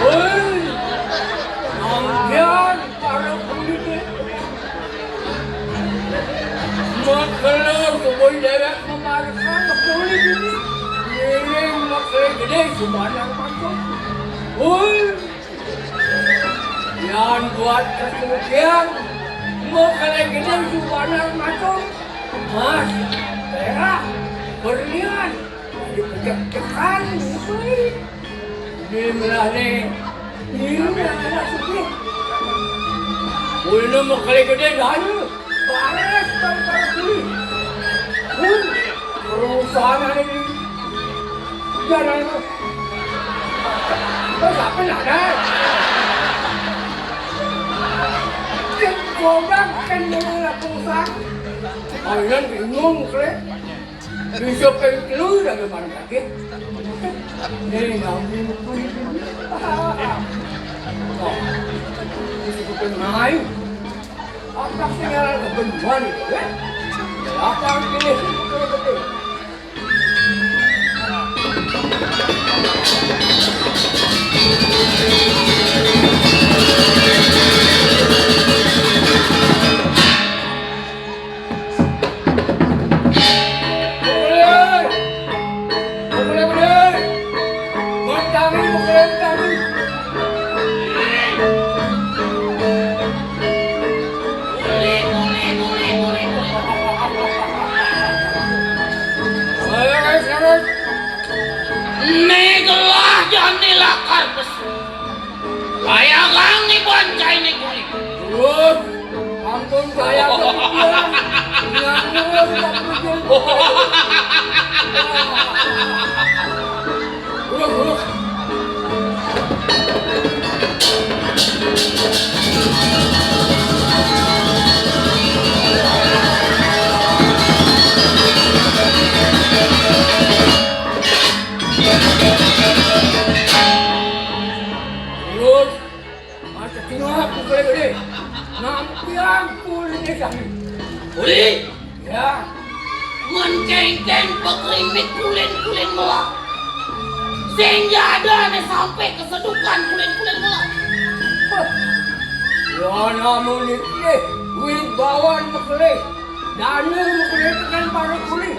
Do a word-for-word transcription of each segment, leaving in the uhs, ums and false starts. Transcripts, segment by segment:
Woi, sampeyan para kulite. Makelo kebon dewek memarkan kulit ini. Ngiring makele gede subanar macul. Woi, yan buat kesucian. Makele gede subanar macul. Mas, perak, berlian, dipecek-cekan, woi. Ini malah nih. Ini malah sugih. Woi, ini makele gede dana. Bares, bares, bares, woi. Woi, perusahaan ini. Jangan. Kok sampai ada? Cek gobang kan dulu lah perusahaan. Kalian bingung, kle. Bisa pengen keluar dari mana lagi? Nih, namun. Oh, bisa pengen main. Apa sih ngaran kebenuan itu, ya? Apa pilih itu betul-betul? Ayo, guys, guys. Né gelah jani lakar pesu. Kaya kang iban cai né kuring. Terus, ampun saya kepikiran. Nyambung, tak berujung. Terus, terus. Terus, mata tinggal aku gede-gede. Nampian kulitnya kami. Uli, ya. Mencengkeng pekrimit kulin-kulin melah. Sing jada né sampai kesedukan kulin-kulin melah. Hah. Ya namun iki wibawan mekelih. Danu mekelih tekan para kulin.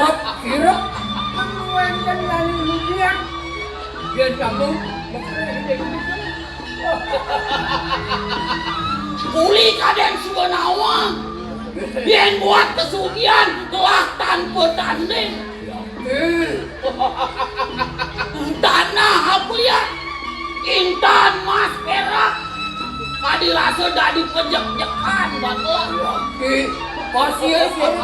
Rep kirep. Wénten danu lugian. Yén kamu mekelih. Uli kadén suba nawang. Yén buat kesugihan gelah tanpa tanding. Tanah apa liat? Intan mas perak. Kadi rasa dadi pejek-jekan bang gelah. Pasti ya sih.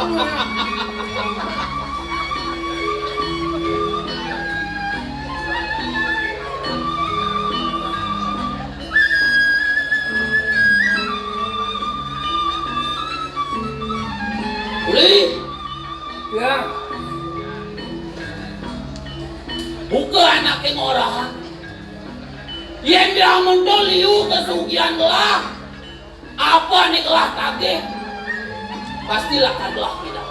Uli. Ya. Buka anaké ngorahan. Yén dia mentul liu kesugihan gelah. Apa né gelah tagih? Pasti lakar gelah pindah.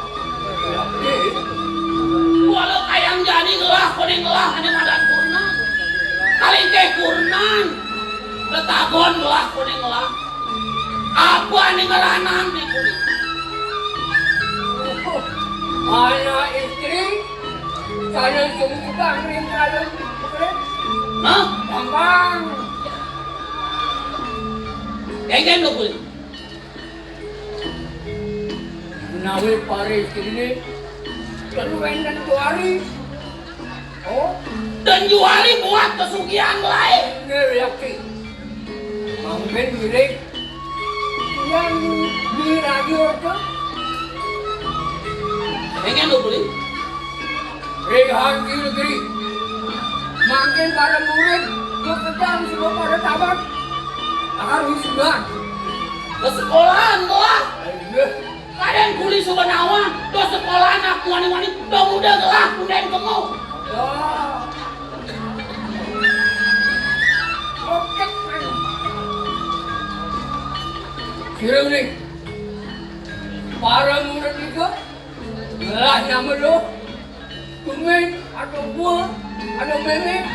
Walau kayang jani gelah, koné gelah ané madan kurnan. Kalingkeh kurnan. Tetagon gelah, koné gelah. Apa né ngeranan né kulit? Anak istri, saya sungguh bang ring kalem. Hah? Gampang. Genggen lo kulit. Menawi pare istriné, keluwen dan tuari. Oh, dan juari buat kesugihan lain. Nggih, yakti. Mangkin mirip yang di radio to. Pengen lo beli? Ring Hangki Negeri. Mangkin para murid kekedang semua pada tamat. Akan Kuli suba nawang, do sekolahan anak muani-muani, do muda gelah pundahin kemo. Kira nih, para murid itu gelah nama lo. Tumben, ada gua, ada meme.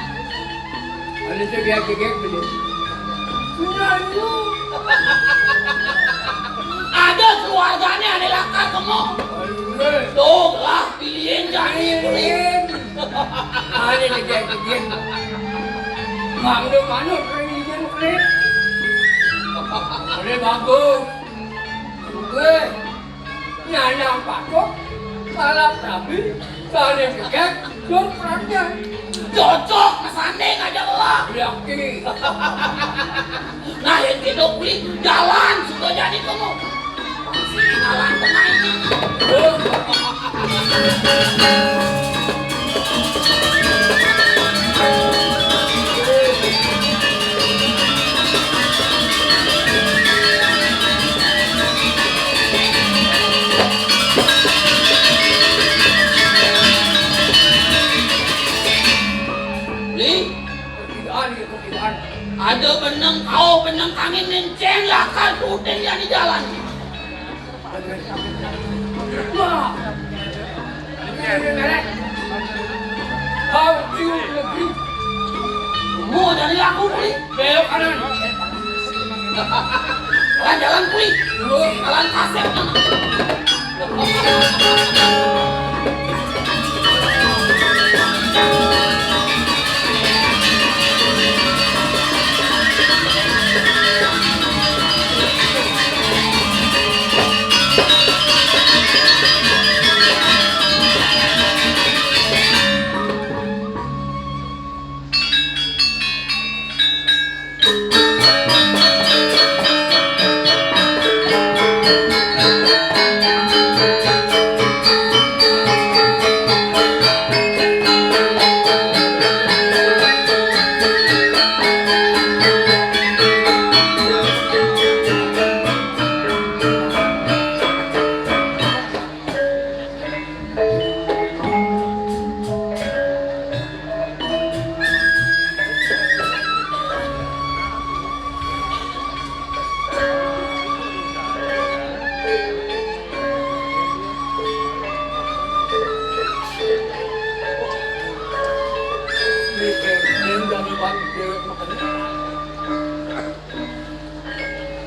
Ada tu dia gegek tu. Sudah lu. Ada keluargane, ada lakar kemo. Tuh lah, pilihin jani kulit. Ada dia gegek. Mang do manut kering ijen kering. Ada bagus. Gue. Nyandang patok, kalap rabi, saling gegek, dur perhatian. Cocok, mesanding aja lah. Yakin. Nah, yang gitu, kulit jalan, sudah jadi kamu. Sini ngalang tengahnya. Li, ada beneng kau, beneng kangin nenceng lakar puting ya di jalan. Wah. Mau dari aku, Li. Belok kanan. Jalan-jalan, Li. Jalan kasep.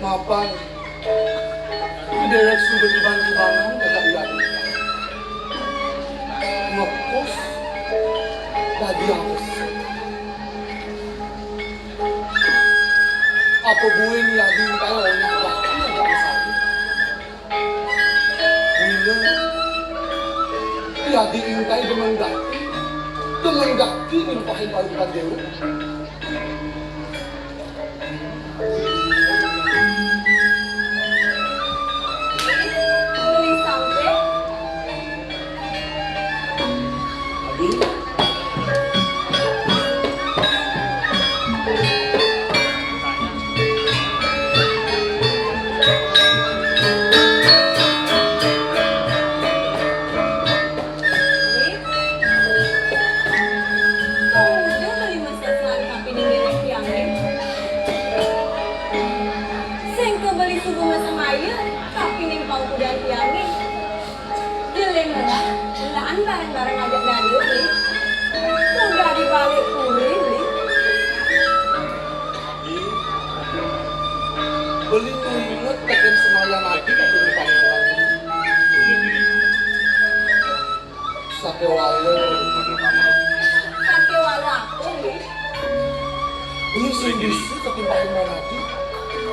Mapan, déwék suba diban-dibanan kagak diadu. Ngepus, dadi apes. Apa buin nyadi kaya onyah batu kagak besari. Mila, nyadi intai demen gati, demen gati nimpahin parukan déwék. Sing kebeli subuh mesem aye, tapi ning pangkudan tiange. Jeling lah, laan bareng-bareng ajak dadi, Li. Udah dibalik kuring, Li. Beli inget tekan semaya mati kagak lupa. Sakéwala. Sakéwala apa, Li? Beli sing bisa ketimpahin Manadi.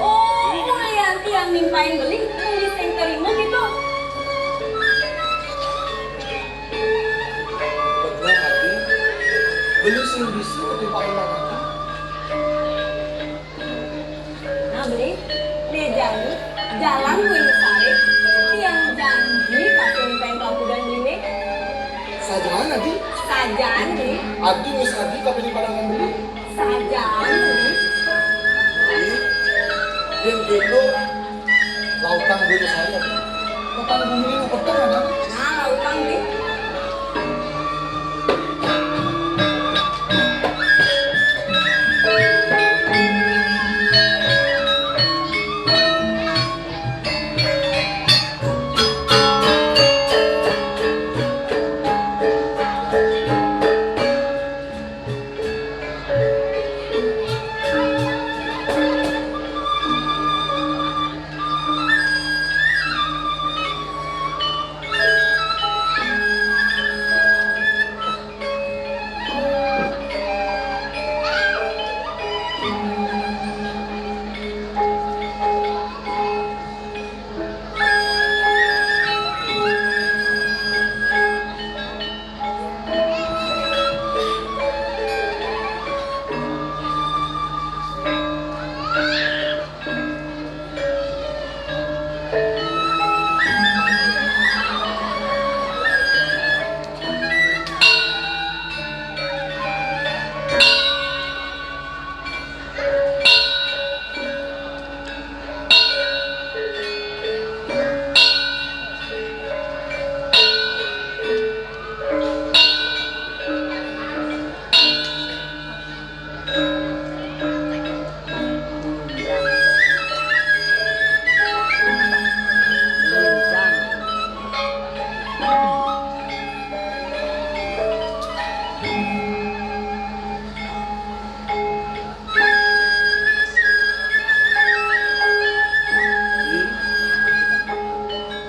Oh, ulian tiang nimpahin beli, beli sing terima gitu. Bener, Adi. Beli sing bisa ketimpahin Manadi. Nah, Beli, dia janji, jalan kuwi mesare, tiang janji pasti nimpain pangkudan Beliné. Sajaan, Adi? Sajaan, Beli. Adi wis adi kabéh di padangan Beli. Sajaan, Beli. Beli, yén gitu, lautang Beli mesare, Adi. Panggung ini lu peteng, kan? Nah, lautang, Bli.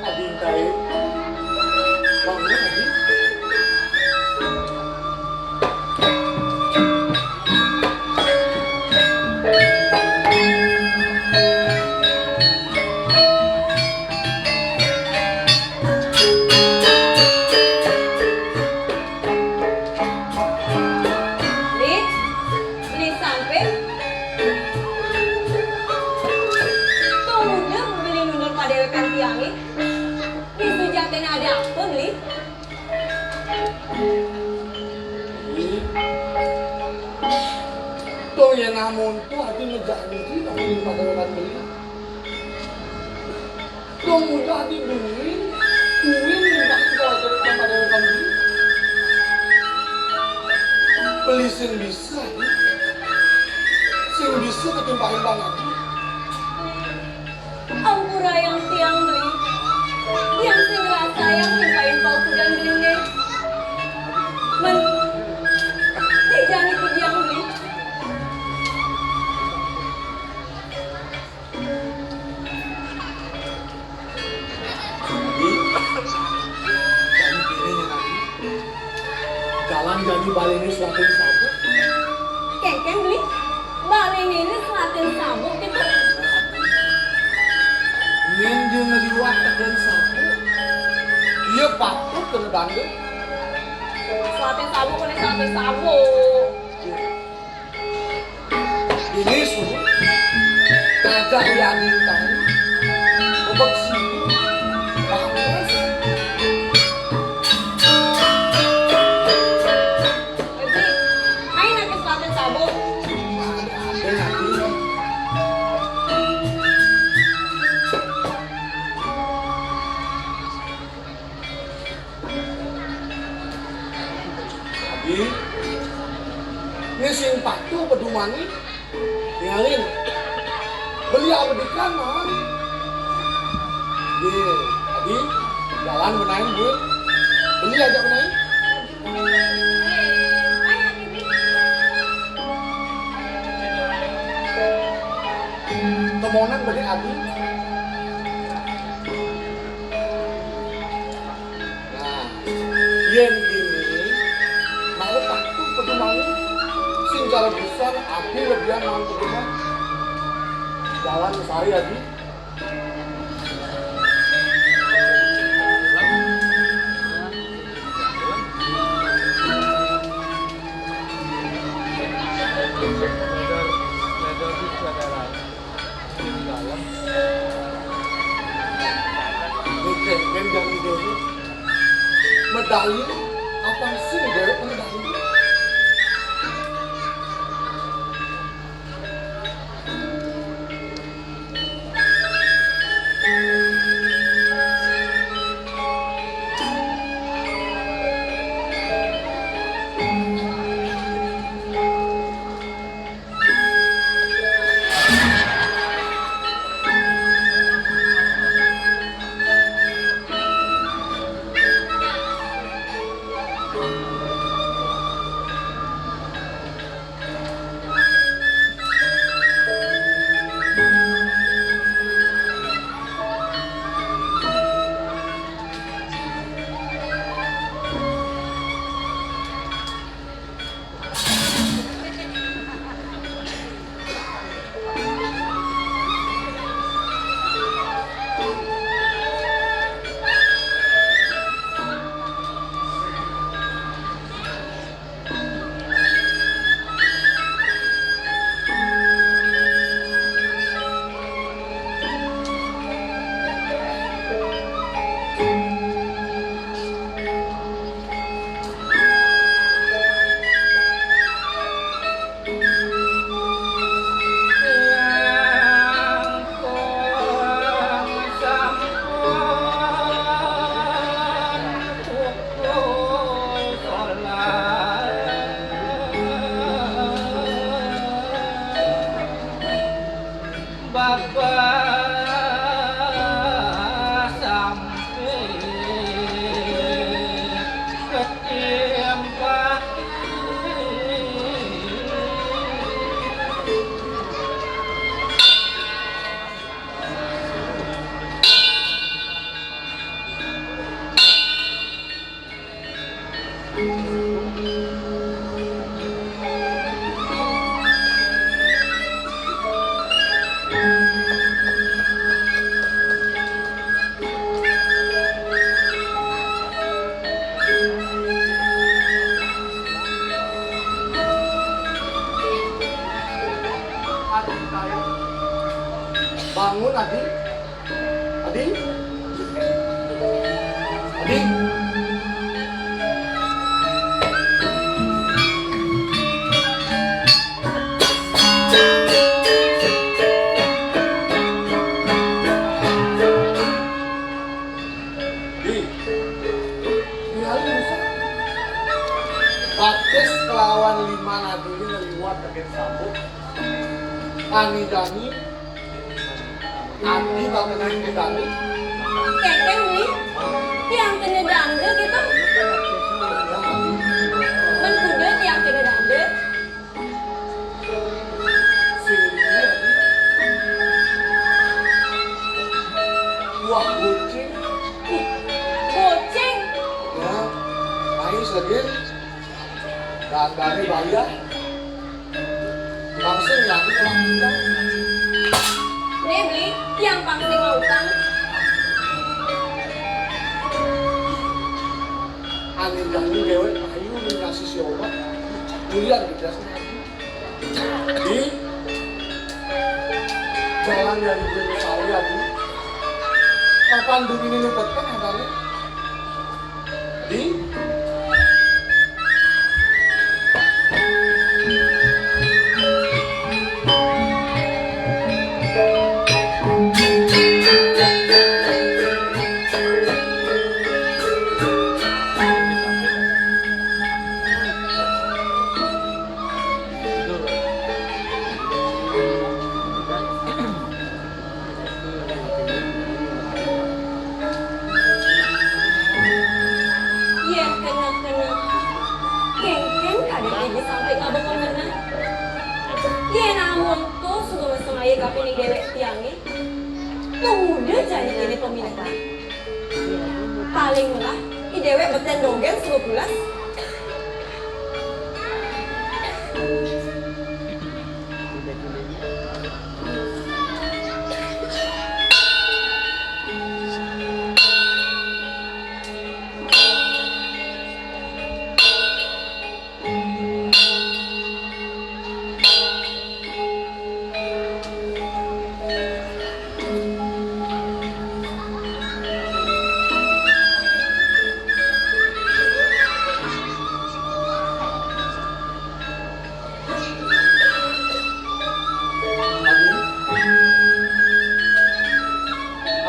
Ading kaé. Bangun, Ading. Beli, beli sampé. Tong mundur, beli mundur padéwékan tiangé. Di sujaténa ada apa, beli? Ih. Tuh ya, namun tuh, Ading ngejanji, tapi di padéwékan beli. Tuh mudah dibuin, buin minta kalau ada padéwékan beli. Beli sing bisa, Ading. Sing bisa ketimpahin Bang Ading. Ampurayang tiang, beli. Tiang sing ngrasayang timpahin paukudan beliné. Men, déjangi ku tiang, beli. Jadi, jadi kéné nya, Ading. Jalan jani baliné selatin sabuk. Kéngkén, beli. Baliné selatin sabuk gitu. Yén jeung liwat tekén sabuk, ieu patut kéné bandel. Selatin sabuk, kéné selatin sabuk. Ini suruh ngajak ya Ading tahu. Bebek sini. Bagus. Ebi, ayo nanti selatin sabuk. Ada nanti. Adi, ini sing patuh peduman nih. Tinggalin. Beli abdi kan, Mang. Iya, Adi, jalan benain, Bu. Beli aja benain. Temonan beli Adi. Nah, yén kitu, malu patuh peduman sing cara besar, Adi lebihan malu peduman. Jalan sari, Adi. Oke, kendang dulu. Medali apa sih, Dek? Medali. Babah sampai ketimpah. Bangun, Adi. Adi? Adi? Di, ningali bisa. Baptis kelawan lima nadiri ngeliwat bagian sabuk. Ani Dani, Adi bakal nang di Dani. Kékéng, Bli. Tiang kéné dangdé gitu. Mén kuda tiang kéné dangdé. Sing, Adi. Wah, gocéng. Ih, gocéng. Ya, ayo, Sagin. Dangdé bayar. Langsung ya, aku pulang. Né, Bli, tiang pang sing mautang. Ané Dani déwék payu ngasih si obat. Kuliah di kelas. Di jalan dari gue ke Sawi, Adi. Kapan dunia ini peteng, Adi? Di Yén kéné-kéné, kéngkén kadén ibu sampai ngabek mengenah. Yén amun to suba mesem aya kapining déwék tiangé, tungguda jani kéné paminehan. Paling melah, i déwék betén dogén suba pulas.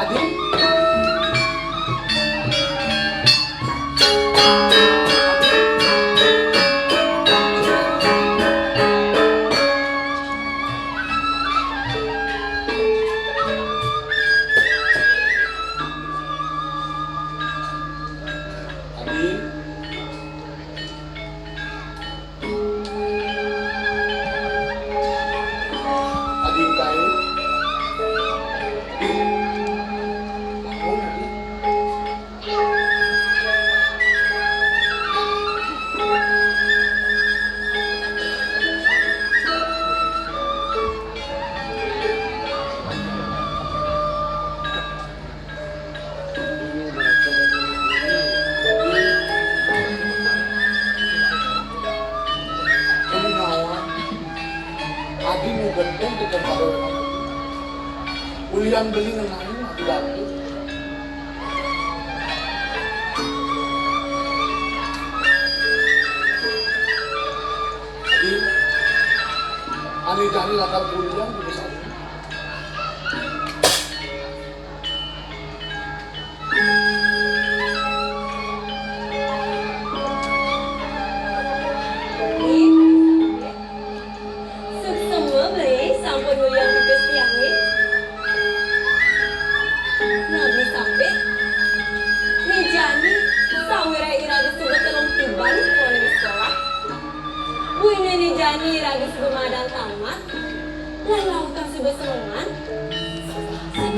Adi. Adi kaé. Bangun, Adi. Adi ngugetin di tempat orang. Ulian beli ngenani mati batu. Adi, ane jani lakar ulian di desa ini. Suksma, Bli, sampun nguliang pipis tiangé.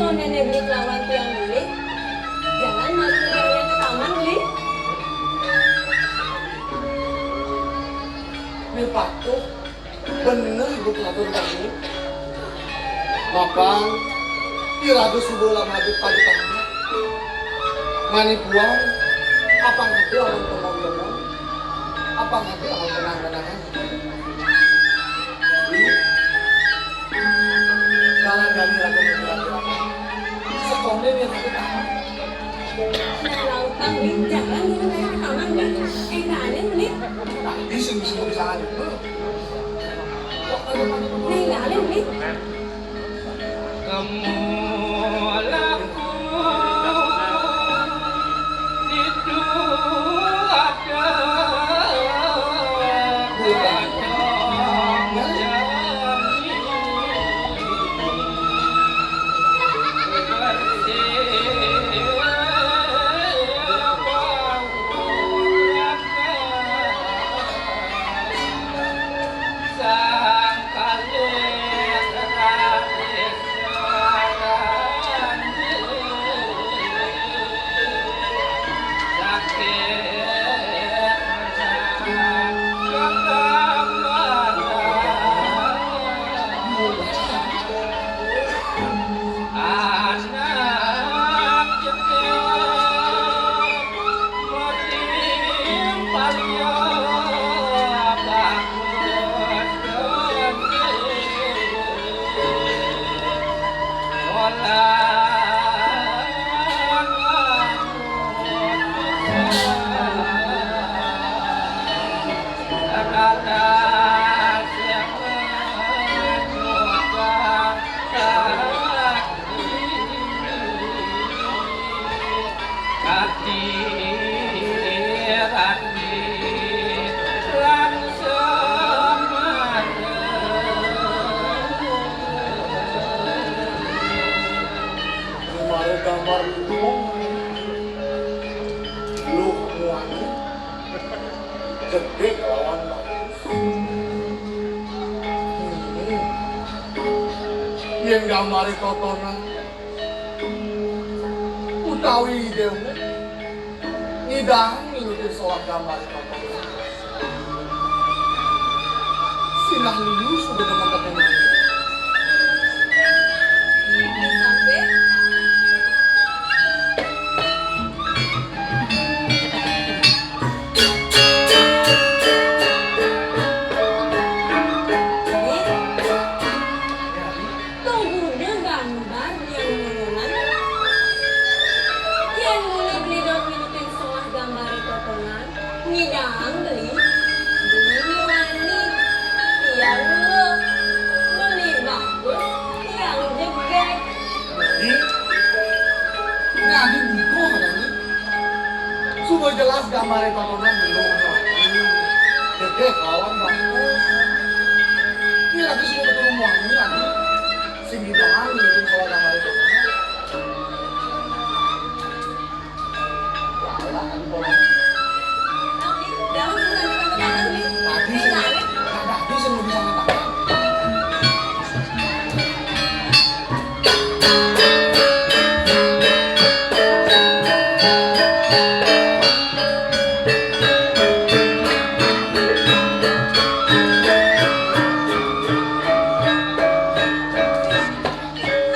Néné beli kelawan tiang beli. Jalan masuk ke taman beli. Ini patuh. Bener ibu kelatur bangun. Mapan, iraga suba lam hadap pada tamat. Mani puang, apa ngerti lawan temon-temon? Apa ngerti lawan kenang-kenangan? Dalan dari raga menjelaskan. Sekolah ini raga tamat. Nah, lautang, Bli. Jalan dulu naik ke taman, Bli. Éh, nggak ada, Bli. Nah, ini sing bisa bisa ada. Nih, nggak ada, Bli. Kamu laku itu ada. Gambar luhung, luh muani, gedé lawan bagus. Hmm. Yén gambaré totonan utawi idéné ngidang miwiti solah gambaré totonan. Sinah liu sudah demen temen. Sampai. Tunggunya gambar yang menenang. Yang mulai beli dok minutin solah gambar totonan. Ngidang beli, beli muani, tiang luh, beli bagus, tiang jegég. Ih, ini Adi butuh katanya. Sudah jelas gambarnya totonan belum muani. Jegég lawan bagus. Ini lagi sudah betul muani, Adi. Sing ngidang beli soal gambarnya totonan. Tadi sing, tadi sing lebih sangat.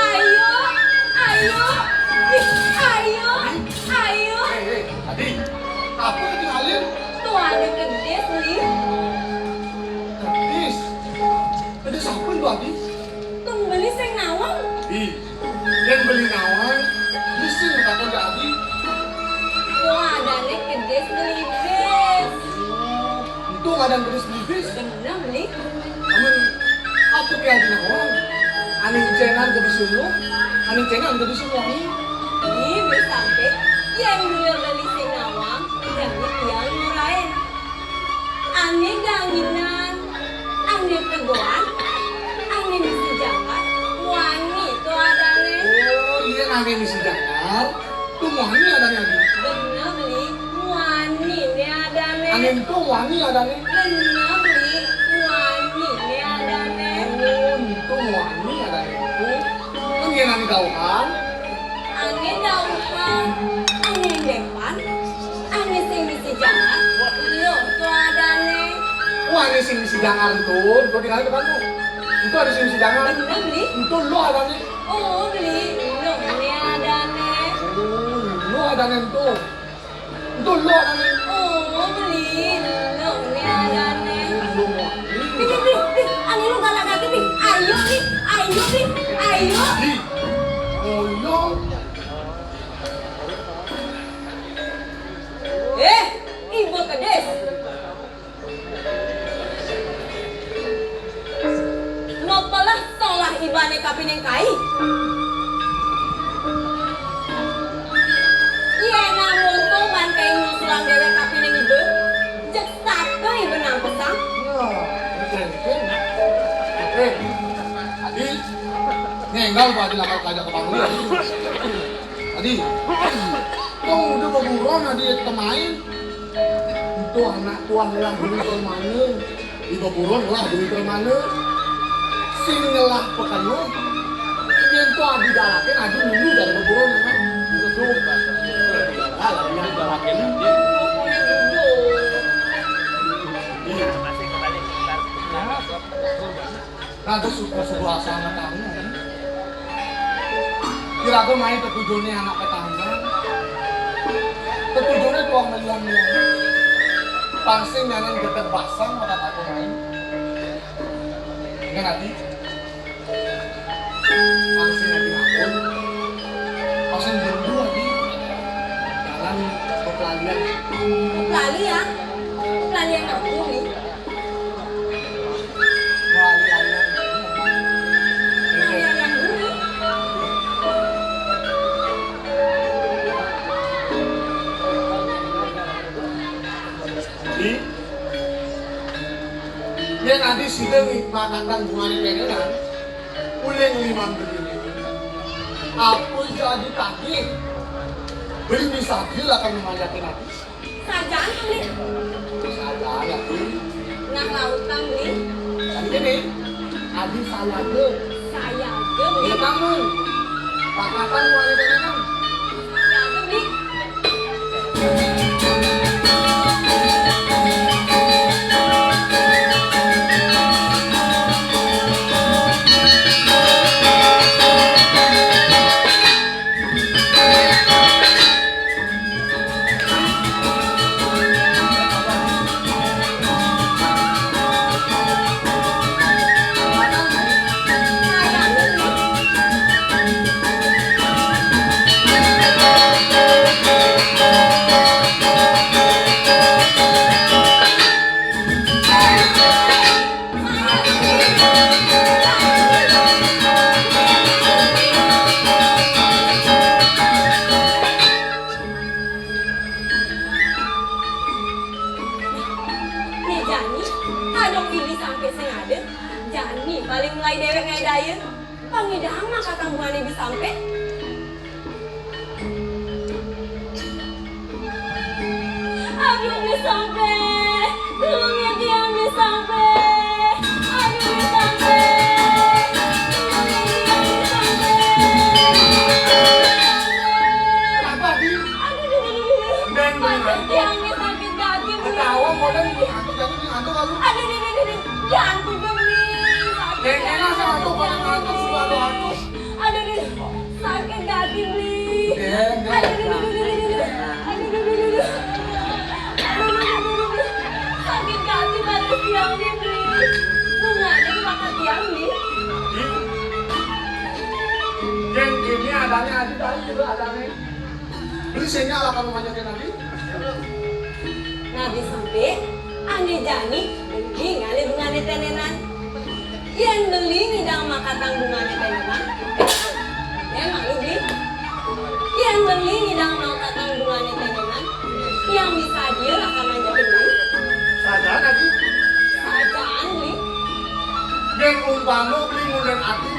Ayo, ayo, ih, ayo, ayo. Hei, hei, Adi, apa yang ditinggalin? Tuh ada kedis, Beli. Kedis? Kedis apa itu, Adi? Tung beli sing nawang. Ih, yang beli nawang, kedis sing takon ke Adi. Tuh ada nih kedis beli bis. Untung ada kedis beli bis. Bener, Beli. Amun aku ké adi nawang, ané cénan ké bisi luh, ané cénan ké bisi muani. Ih, wis sampai, yén mula beli sing nawang, jani tiang ngurain. Ané ganginan, ané tegoan, ané misi jangkar, muani to adané. Oh, iya, ané misi jangkar. Tuh muani adané, Adi. Bener, Beli. Muani né adané. Ané ento muani adané. Bener, Beli. Muani né adané. Oh, ento muani adané ento. Kan yén ané Dauhan. Ané dauhan, ané dépan, ané sing misi jangar, elo to adané. Wah, ané sing misi jangar ento, ento tinggal depan lu. Ento ané sing misi jangar. Bener, Bli? Ento elo adané. Oh, Bli, elo né adané. Oh, elo adané ento. Ento elo adané. Oh, Bli, elo né adané. Elo, Bli. Bli, Bli, Bli, Bli, ané lu galak gati, Bli. Ayo, Bli, ayo, Bli, ayo. Bli. Ayo. Eh, ibu kedis. Nopo lah solah ibané kapining kai? Yén amonto banteng nyusulang déwék kapining iba, jeg saka iba nampesang. Yo, kénkén. Eh, Adi, ngénggal Pak Adi lakar kajak ka Bangli, Adi. Adi, kok udah beburon Adi temain? Ento anak tuah ngelah duit permana, di beburon ngelah duit permana. Sing ngelah pekena. Yén to adi galakin, adi mulu dari beburon, ya kan? Betul. Alah, yang galakin. Iya. Nah, terus suka sebuah sama kamu. Kira-kira main tetujoné anak tetangga. Tetujoné tuang meliang-liang. Pangsing nyanan gedeg basang, maka aku main. Ingat, Adi? Pangsing lagi ngapun. Pangsing berdua, Adi. Jalan pelalian. Pelalian? Pelalian apa, Adi? Jadi, yén adi sida ngikmatang bungané pénénan, uling limang gedé. Apa jadi tagih? Beli bisa gila kan manjakin adi. Sajaan, Bli. Sajaan, ya, Bli. Nah, lautang, Bli. Tadi gini, adi sayaga. Sayaga, Bli. Iya, kamu. Pakatan, wanita ini kan. Sayaga, Bli. Nah, jani, kadung Bibi Sampé sing ada, jani paling mulai déwék ngai daya. Pang nyidang mah katanggungané Bibi Sampé. Aduh, Bibi Sampé. Tulung ya tiang, Bibi Sampé. Aduh, Bibi Sampé. Tulung ya tiang, Bibi Sampé. Kenapa, Di? Aduh, aduh, aduh, aduh. Beng, beng, beng. Tiang nih sakit kaki, Bli. Ketawa, modal itu ngantuk, jadi ngantuk lalu. Aduh, aduh, aduh, aduh. Jangan, Bli. Sakit. Beng, enak sama tuh, kalau ngantuk, suka ada hantu. Aduh, aduh. Sakit gati, Bli. Aduh, aduh, aduh, aduh, aduh. Aduh, aduh, aduh, aduh, aduh. Aduh, aduh, aduh, aduh, aduh. Sakit gati badan tiang nih, Bli. Bungané bakal tiang, Bli. Yén kéné adané, adi baé juga adané. Beli sehingga akan memanjakan nanti. Nah, Bibi Sampé, ané jani, beli ngalih bungané ténénan. Yén beli ngidang makatang bungané ténénan, yén malu beli. Yén beli ngidang makatang bungané ténénan, yang bisa dia akan manjakin beli. Sajaan lagi. Sajaan beli. Yén umpama beli ngundén ati,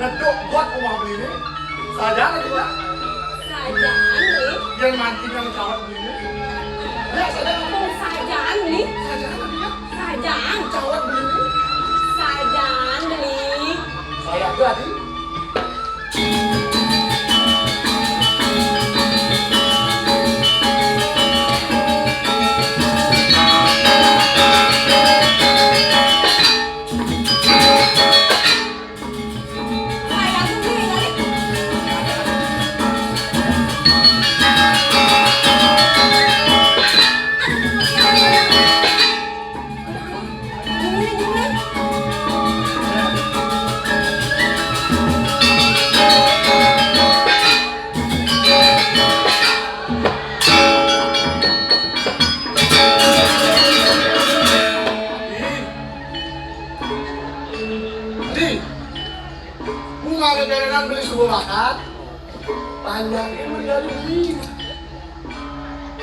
ngeduk buat rumah beli ini. Sajaan lagi, Pak. Sajaan beli. Yén mancing yang cawat beli ini. Ya, sajaan lagi. Sajaan beli. Sajaan lagi, ya. Sajaan. Cawat beli ini. Sajaan beli. Saya aja, Adi. Suruh makan, banyakin beli Adi.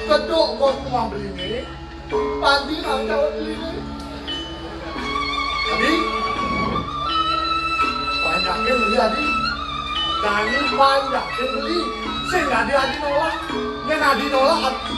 Kedok gua ke rumah beli ni, panti nang jawab beli ni. Adi, banyakin beli Adi. Jangan banyakin beli. Sing Adi, Adi nolak. Yang Adi nolak, Adi.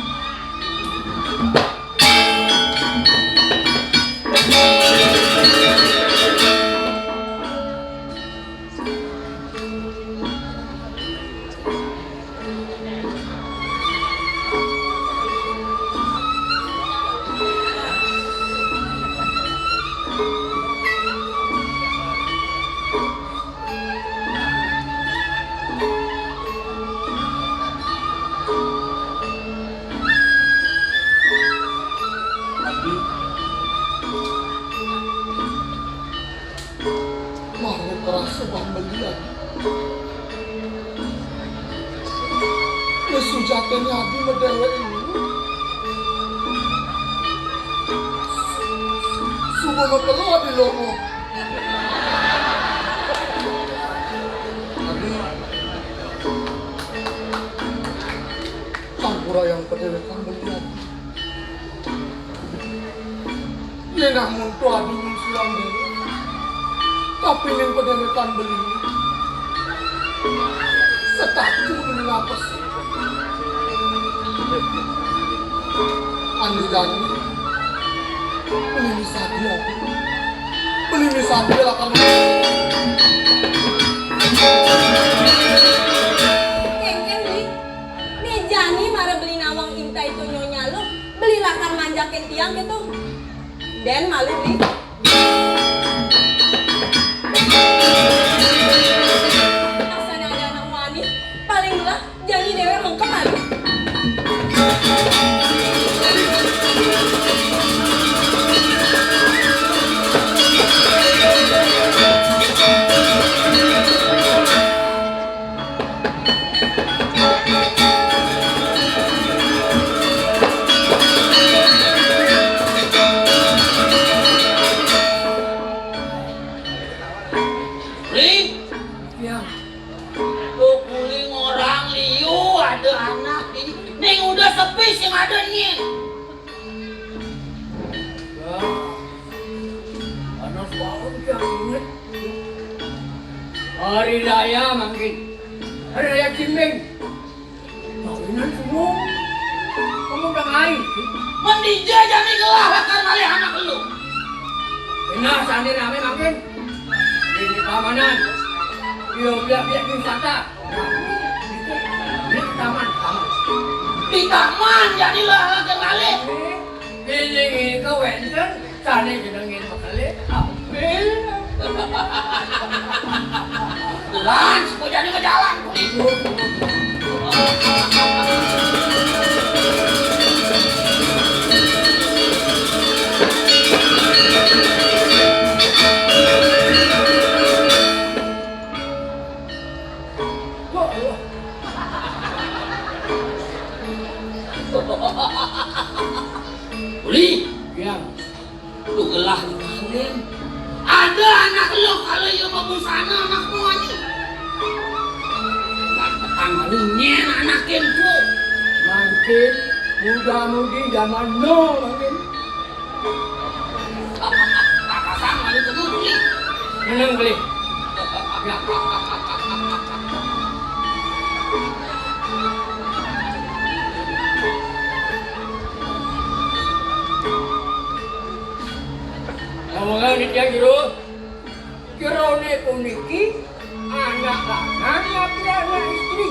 Makhluk kerasa bang belian. Wis sujatine adi medewek ini. Subuh mekelo adi lomo. Adi, sampura yang pedewekan belian. Yen amun to adi nyusulang dhewe, tapi ning pedewekan beli, setatu beli ngapes. Andi jani, beli misadi aku. Beli misadi lakar. Kengkeng, Beli. Ne jani mara beli nawang intai to Nyonya Luh, beli lakar manjakin tiang gitu. Den malu, Beli. Rasanya ada anak wani, paling belah jani dewe mengkep malu. Ri, ya, lu kuling orang liu ada anak ini. Ning udah sepi sing ada nyin. Wah, panas banget ya, inget. Hari raya mangkin. Hari raya Cimbing. Mawinan semua. Kamu udah ngain. Mendija jani gelah lakar ngalih anak lu. Benar, sani rame mangkin. Di, di keamanan. Dia biak-biak di wisata. Di taman, taman. Di taman, jani lah, lakar ngalih. Ini, ini ke wenten, sane jenenge bekele, apel. Lan, kok jani ke jalan, kok. Uli, ya. Lu gelah ngalin. Ada anak lu kalau iya mau busana anak tuanya. Kan petang rinyen anak kempu. Mangkin muda-mudi zaman no mangkin. Kakak sama lu tuh, Uli. Menang beli. Ya. Ngomong niki ya, Jero. Jerone puniki anak lanang apa anak istri?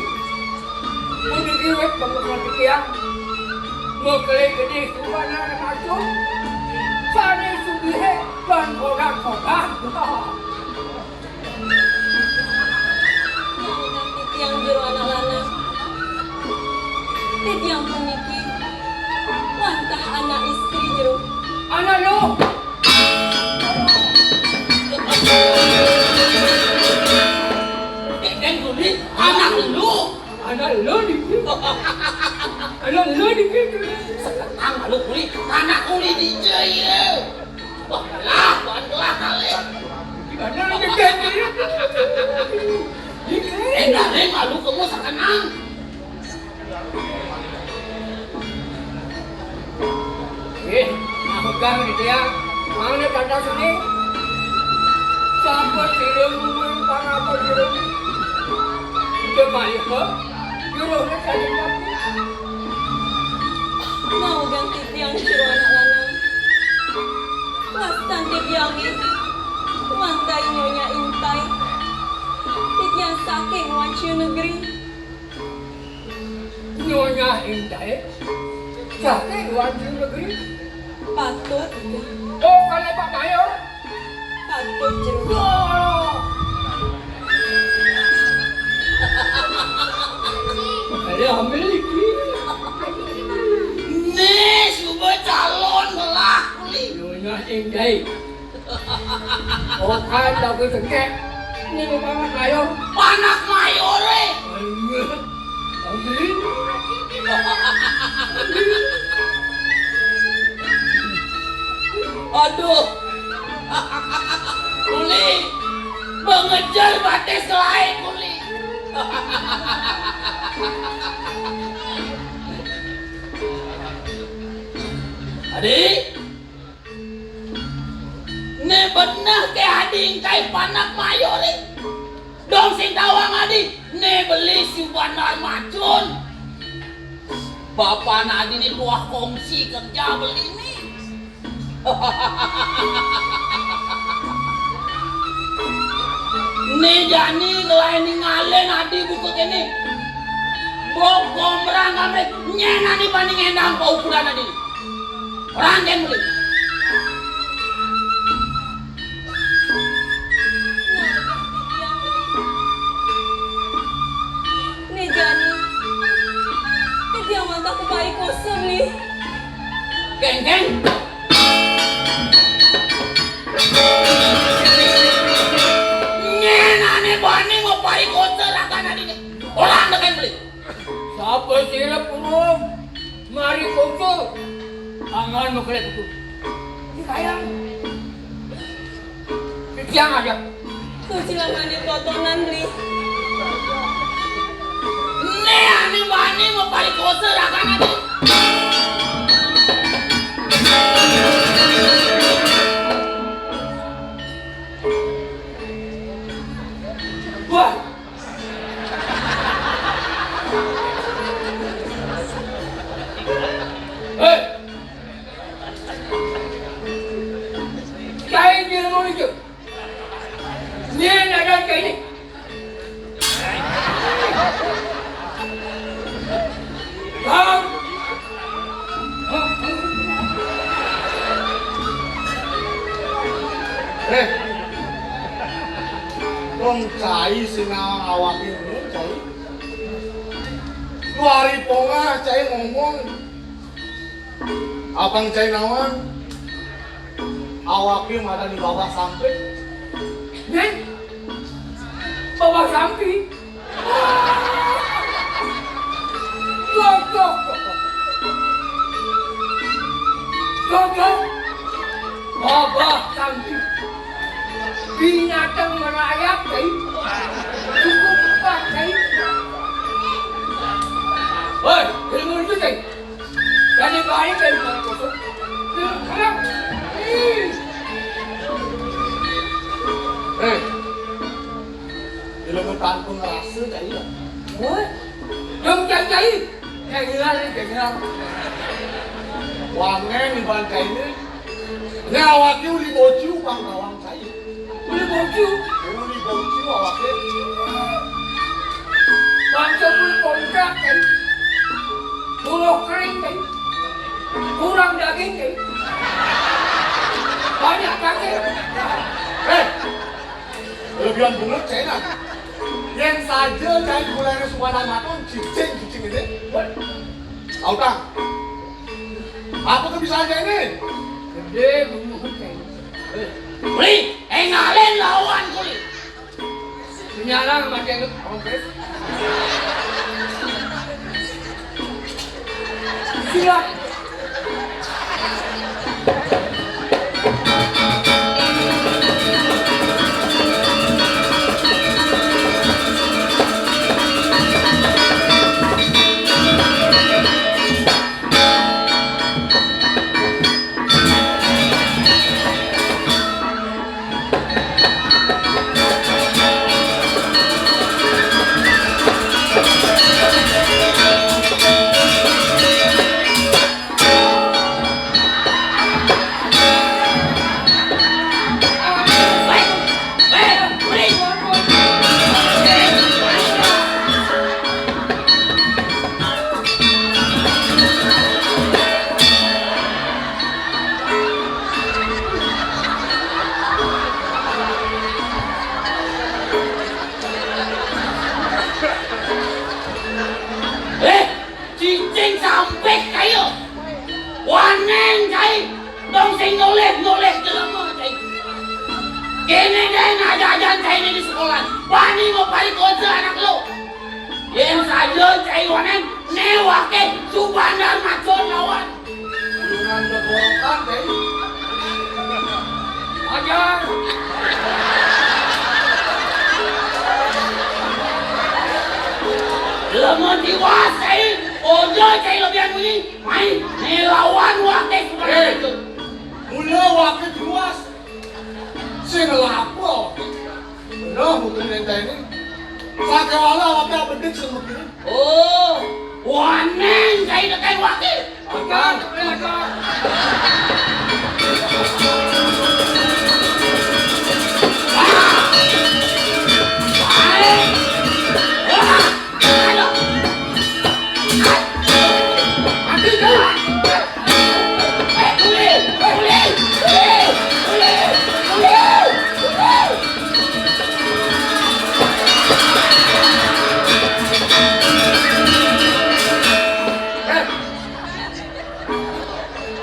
Puniki wit pemesraan titiang. Mekele gedhe subané anak asuh. Sané sugihe lan kodak-kodak. Nyautan titiang jero anak lanang. Titiang puniki wantah anak istri jero. Anak lu. Dek, dek, Guli, anak lu. Anak lu dikit. Anak lu dikit. Seketang lu, Guli. Anak Guli dija, ya. Wah, lah, bukan gelah kali. Gimana lu dikit? Éh, ngaré malu kamu sakenang. Ih, aku kan gitu ya. Mana kata sini? Siapa sih lu ngomong apa gitu? Udah balik kok. Juru lu tadi. Mau ganti tiang juru anak lanang. Wastan titiangé mantai Nyonya Intai. Titiang saking Wacu Negeri. Nyonya Intai saking Wacu Negeri. Patut. Oh, kalau Pak Mayor. Patut jero. Oh. Ada ambil iki. Nih, coba calon lah kuli. Nyonya Intai. Okan lagu sengkek. Ini panak mayor. Panak mayor, eh. Aduh. Kuli. Mengejar batis lain, kuli. Adi, né beneh ké adi engké panak mayor, ih. Dong sing tawang adi, né beli si Bandar Macun. Bapak adi né tuah kongsi kerja beli né. Né jani ngelain ningalin adi buka kéné. Bok gombrang kamré, nyén adi bani ngendang paukuran adi. Orang kén beli. Né jani. Titiang mantap kepahi kosong nih. Kéngkén. Nyén ané bani mau pahi kosong rakan adi né. Orang dékén beli. Sapa sirep urung? Mari kucur. Angan makelek kucur. Di kayang. Di tiang aja. Kucing amane totonan, Bli. Né, ane mani mau paling kosa rakan ane. Wah. Eh. Cai dia mau itu. Ni ada cai ni. Bang. Eh. Dong cai sing awake ngono, cai. Lu hari pongah cai ngomong. Abang cai nawang. Awake madan di bawah sampe. Neng. Bawah sampi. Gogok. Gogok. Babah sampi. Binatang merayap, Cai. Cukup kuat, Cai. Woi, ilmu itu, Cai. Jadi baik, Cai. Ilmu sekarang. Ih. Eh. Ilmu tanpa ngerasa, Cai, ya? Woi. Dong, Cai, Cai. Cai hilang nih, Cai hilang. Wangen nih, Bang, Cai ini. Ini awaknya uli bocu, Bang, bawang, Cai. Uli bocu? Uli bocu, awaknya. Bangsa uli kontrak, Cai. Buluh kering, Cai. Kurang daging, Cai. Banyak daging. Eh, Lebihan bungut, Cai, nah. Yén saja Cai gulai supanan maton, cicing, cicing ini. Tahu tak? Apa kebiasaan Cai ini? Gedé bungut, Cai. Beli, enggalin lawan kuli. Menyala sama Cai, Bang Chris. Siap. Nulis-nulis jelema, cai. Kéné deh ngajajang cai di sekolah. Bani mau paling kerja anak lu. Yén saja cai wanén, né waké Subandar Macun lawan. Dengan beborokan, cai. Ajar. Lamun tiwas, cai. Ojo, cai, lebihan bunyi. Mai, né lawan waké Subandar Macun. Mula waké tiwas. Sing ngelah apa? Bener, mungkin entah ini. Sakéwala waké abedik sing mungkin. Oh, wanén cai tekan waké. Akan, akan.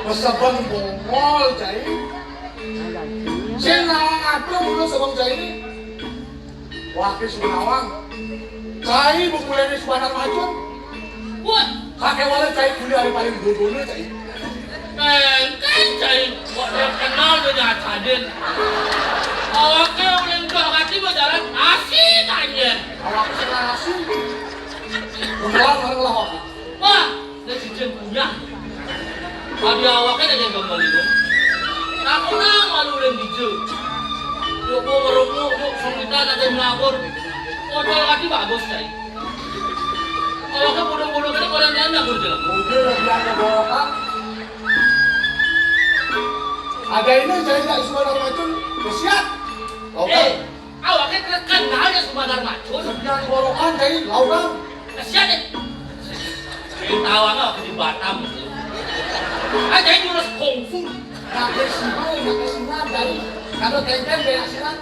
Masa bang bongol, cai. Sing nawang aduh, mula sabang cai. Wah, ki sing nawang. Cai bebulené Subandar Macun. Wah, sakéwala cai buli ari paling dodoné, cai. Kéngkén cai, kok terkenal tuh jasadin. Awaké uling dua kaki berjalan asik aja. Awaké sing asik. Beneran ngelah apa? Wah, da cicing kunyah. Adi awaké da yang gambar itu. Aku nang malu uling dija. Yuk, gua ngerunguk, yuk, sungkitan ada yang ngabur. Modal lagi bagus, cai. Kalau ke bodoh-bodoh kita, kalau yang nggak ngabur jalan. Udah, biar ada bawa. Ada ini, cai, nggak Subandar Macun. Siap. Oke. Eh, awaké terkenal ya Subandar Macun. Sekian borokan, cai, lawan. Kasihan, eh. Cai tahu nggak di Batam. Ah, cai jurus kungfu. Pakai sihir, pakai silat, cai. Kalau kéngkén, banyak silat.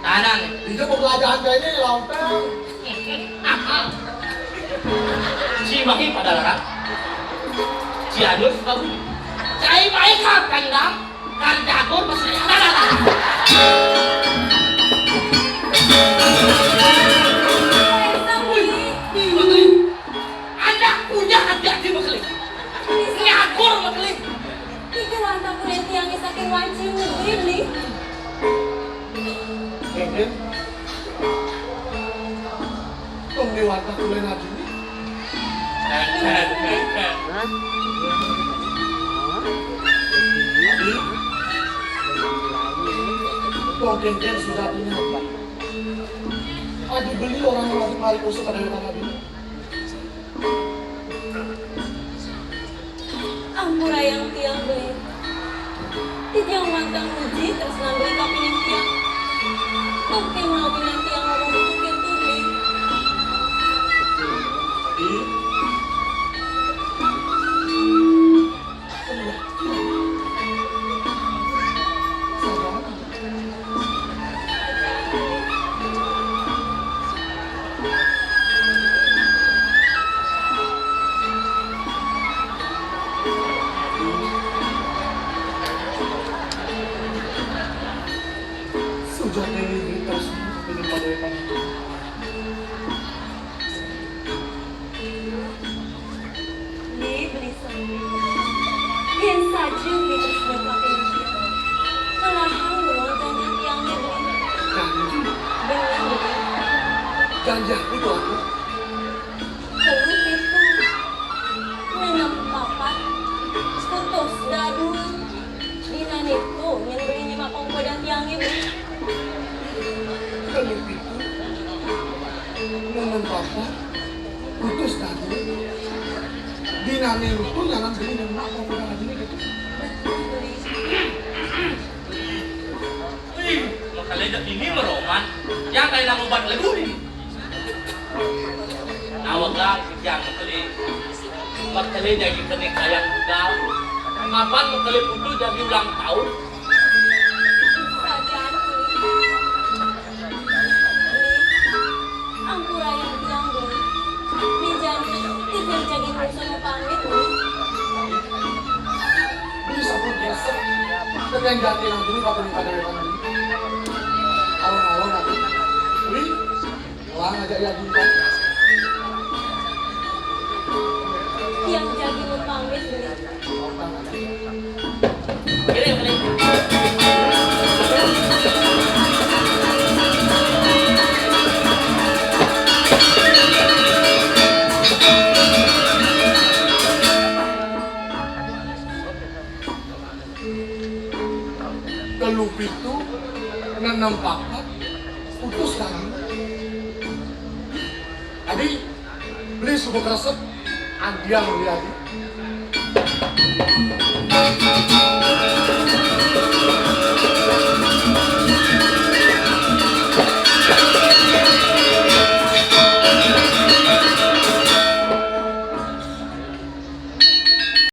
Tanang. Itu pembelajaran cai ini, lawan. Cimahi pada larang. Cianjur Sukabumi. Cai main kapendang, kan jagur masih ada. Wih, wih, wih. Anak punya hati-hati, Mas Ling. Nyakur, Mas Ling. Iki wantah kulit tiangé saking wanci mungkin, Li. Mungkin. Tong déwata kulén adini. Tong kéngkén sudah punya. Adi beli orang lagi mari kusuk pada wétan adini. Ampurayang tiang beli. Titiang wantah nguji tresnan beli kapining tiang. Mungkin mawinan tiang ngomong begitu, beli. Sujati ini tas ini pada. Nggih, beli sami. Yén saja nggih terus berpakai ujian. Melahang beruang janjian tiang nggih, beli. Janji? Bener, beli. Janji aku tuh aku. Telu pitu. Nenem papat. Putus dadua. Dina nitu, nyén beli nyimak pangkodan tiang nggih, beli. Telu pitu. Nenem papat. Putus dadua. Dina nitu nyanan beli nyemak pangkodan adini gitu. Wih, makalé da ini meroman. Yang kayak nang obat lagu ini. Nawa kang yang makalé. Makalé jadi kena kayang budal. Kapan makalé putu jadi ulang tahun? Sajan, Uli. Uli, ampura yang tiang, Uli. Minjan, titip jadi musuh pamit, Uli. Uli, sampun gesek. Yang jati nang dulu apa nih pada yang dulu? Alon-alon aku. Wih, wah ngajak ya dulu. Yang jadi mau pamit beli. Telu pitu, enam papat, putus tangan. Adi, beli suku kresek, andiang beli adi.